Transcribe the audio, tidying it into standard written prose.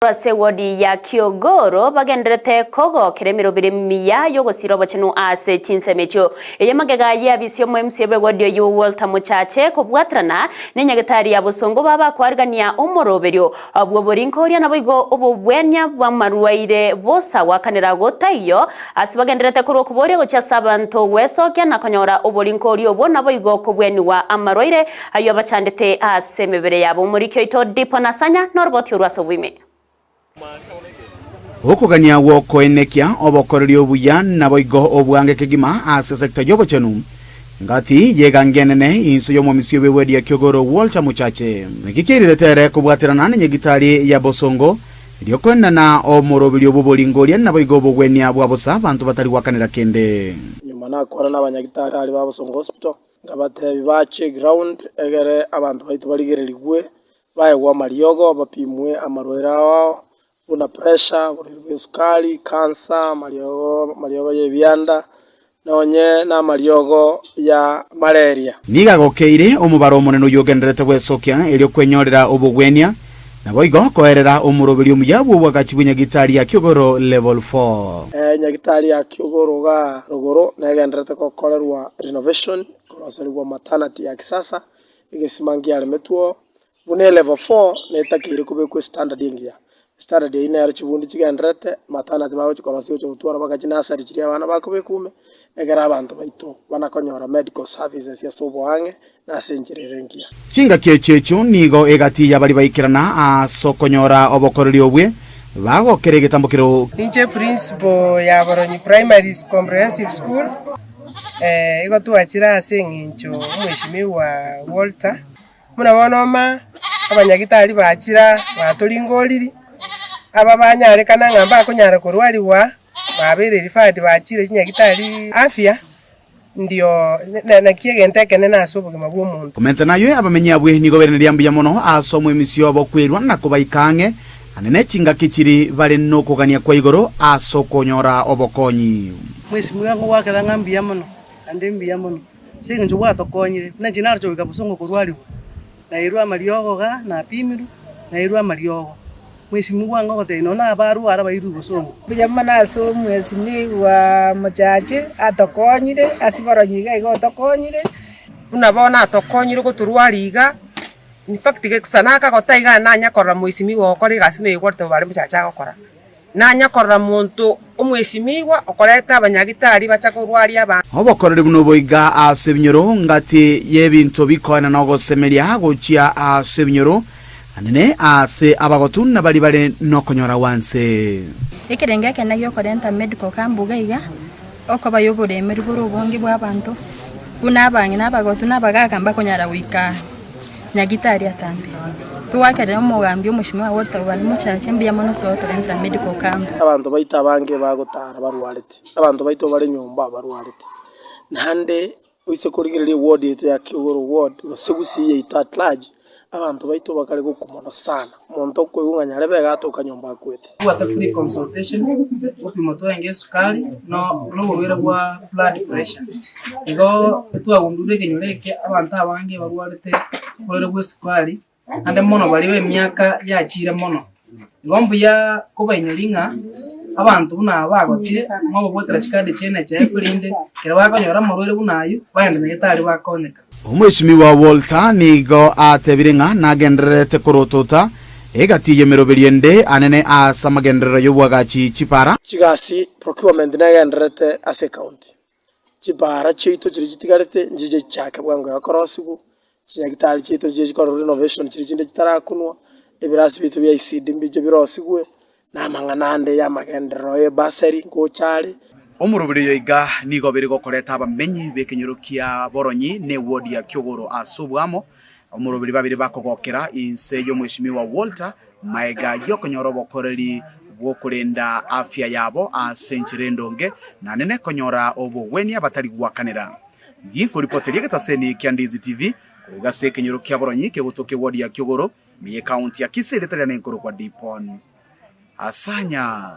Ase ewodi ya Kiogoro bagendererete kogokera emeroberi emiya y'ogosiira obochenu ase chinsemo echio. Eye magega y'abisi omo-MC bw'ewodi oyio Walter Mochache kobwaterana nenyagetari ya Bosongo babakoarigania omoroberio bw'oborinkoria naboigo obobwenia bw'amarwaire bosa gwakanera gotaiyo ase bagendererete korwa okoboria gochia ase abanto gwesokia na konyora oborinkoria obwo naboigo kobwenigwa amarwaire Ayio abachandete ase emebere yabo. Omoriki oito Dipo Nasanya noroboti orwo ase oboime. Okogania gw'okoenekia obokoreri obuya naboigo obwange kegima ase sector y'obochenu ngati y'egangi enene inse y'omomisia bw'ewedi ya Kiogoro Walter Muchache. Naki kiairerete ere kobwaterana nenyagitari ya Bosongo riokoenana omoroberio bw'oboringoria naboigo obogwenia bwa bosa abanto batari gwakanera kende. Nyuma nakwana nabanyagitari ba Bosongo Hospital Nkabateebia bache eground egere abanto baito barigererigwe, baegwe amariogo, bapimwe amarwaire ao ao, buna pressure, oborwaire bwa esukari, cancer, amariogo amariogo ya ebianda, nonye na amariogo ya malaria. Nigo agokeire omobaro omonene oyio ogendererete gwesokia erio kwenyorera obogwenia, Naboigo koerera omoroberi omuya bw'obwagachi bwe Nyagitari ya Kiogoro Level 4. Nyagitari ya Kiogoro igaa rogoro negendererete gokorerwa renovation, koroserigwa maternity ya kisasa, egesima nkiaremetwe oo, buna elevel 4 netakeire kobekwa estandard engiya. Estandard eyio nero chibundi chigendererete, maternity bagochi korosia gocha gotwara mpaka chinursery chiria abana bakobekwa ime, ekero abanto baito bana konyora medical services ase oboang'e na ase enchera ere engiya. Chingaki echio echio nigo egati y'abaria baikerana ase okonyora obokoreri obwe, bagokera egetambo kero. Ninche principal ya Boronyi Primary Comprehensive School, igo twachire ase eng'encho omweshimiwa Walter, buna bono oma abanyagitari bachira batoringoriri, aba banyarekana ng'a mbakonyara korwarigwa, babeire referred bachire chinyagitari afya. Ndio, naki egento ekenene ase obogima bw'omonto. Komenta nayio, abamenyi abwe nigo bereneria mbuya mono ase omoemisi obo kwerua na kobaika ang'e ane ne chingaki chiri bare nokogania kwa igoro ase okonyora obokonyi. Mwesimigwa ngogoakera ng'a mbuya mono, naende mbuya mono, ase eng'encho gwatokonyire, buna inche naroche goika bosongo korwarigwa, nairwe amariogo igaa, napimirwe, nairwe amariogo. Mwesimigwa ngogotebia nonya nabarware abairwe bosongo. Mbuya mono ase omwesimigwa mochache atokonyire, ase boronyi iga iga otokonyire. Buna bono atokonyire gotorwaria iga, in fact gesa nakagota iga nanya korora mwesimigwa ogokora egasi buna eye gwarete bare mochache agokora. Nanya korora monto omwesimigwa okoreta abanyagitari bacha korwaria abanto. Obokoreri buna obo iga ase ebinyoro ngati y'ebinto bikoenana ogosemeria gochia ase ebinyoro, Anene aase abagotu na baria bare nokonyora gwanse. Ekerengo ekenene gi'okorenta medical camp iga iga, okoba y'oboremeri bore obonge bw'abanto, buna abang'ina abagotu na abagaka mbakonyara goika nyagitari atambe. Togakerera omogambi omweshimiwa Walter Obani Mochache mbuya mono ase ogotorentera medical camp. Abanto baito abange bagotara barwarete, abanto baito bare nyomba barwarete, naende Oise korigereria eward yaito ya Kiogoro ward gose Gusii yaito at large, abanto baito bakare gokwa mono sana. Omonto okoigwa ng'a nyarebe iga atoka nyomba akwete. Tobwate free consultation, gopimwa twarenge esukari, no na oborwaire bwa blood pressure. Igo twagundurire ekenyoro eke abanto abange barwarete oborwaire bwa esukari, Naende mono baria b'emiaka yachiire mono. Igo mbuya kobainyoria ng'a abanto buna aba bagotire, mobabwatera chikadi chia NHIF erinde ekero bakonyora amarwaire buna ayio, bagende nyagetari bakonyeka. Omweshimiwa Walter nigo atebire ng'a nagendererete korotota egati y'emeroberio ende anene ase amagenderero y'obwagachi chipara. Chigasi procurement negendererete ase ecounty. Chipaara chiaito chiria chitigarete nchiche chichake bwango iga korosigwa, chinyagitari chiaito nchiche chikorerwa renovation chiria chinde chitarakunwa, ebirasi biaito bia ECD mbiche birosigwe, na amang'ana ande ya amagenderero ya ebursary ngocha are. Omoroberi oyo iga nigo bere gokoreta abamenyi b'ekenyoro kia Boronyi ne eward ya Kiogoro ase oboamo, omoroberi babere bakogokera inse y'omweshimiwa Walter Maega y'okonyora obokoreri bw'okorenda afya yabo ase enchera endonge, na nene konyora obogwenia batari gwakanera. Ginkoripoteria egetaseni kia Ndizi TV korwa iga ase ekenyoro kia Boronyi kegotoka eward ya Kiogoro, ime y'ecounty ya Kisii ritari riane nkorokwa Dipon Asanya.